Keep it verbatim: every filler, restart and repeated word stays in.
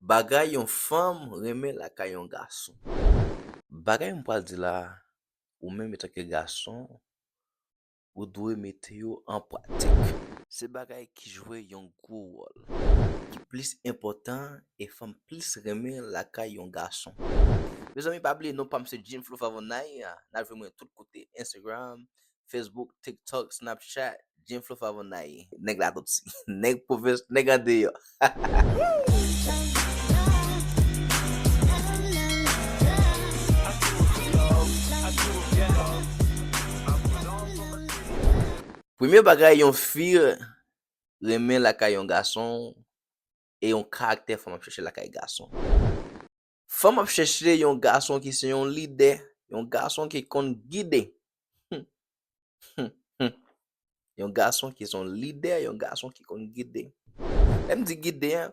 Bagay yon fanm renmen lakay yon gason. Bagay m pral di la, ou menm antanke gason, ou dwe mete yo an pratik. Se bagay ki jwe yon gwo wòl, ki plis enpòtan e fanm plis renmen lakay yon gason. Mezanmi, pa bliye non pa m se Jim Flo Favonay. N ap jwenn mwen tout kote, Instagram, Facebook, TikTok, Snapchat, Jim Flo Favonay. Nèg Latoti, nèg pwovens, nèg andeyò. Premye bagay yon fi renmen lakay yon gason, e yon karaktè fanm ap chèche lakay gason. Fanm ap chèche yon gason ki se yon lidè, yon gason ki konn gide. Yon gason ki se yon lidè, yon gason ki konn gide. Lè m di gide a,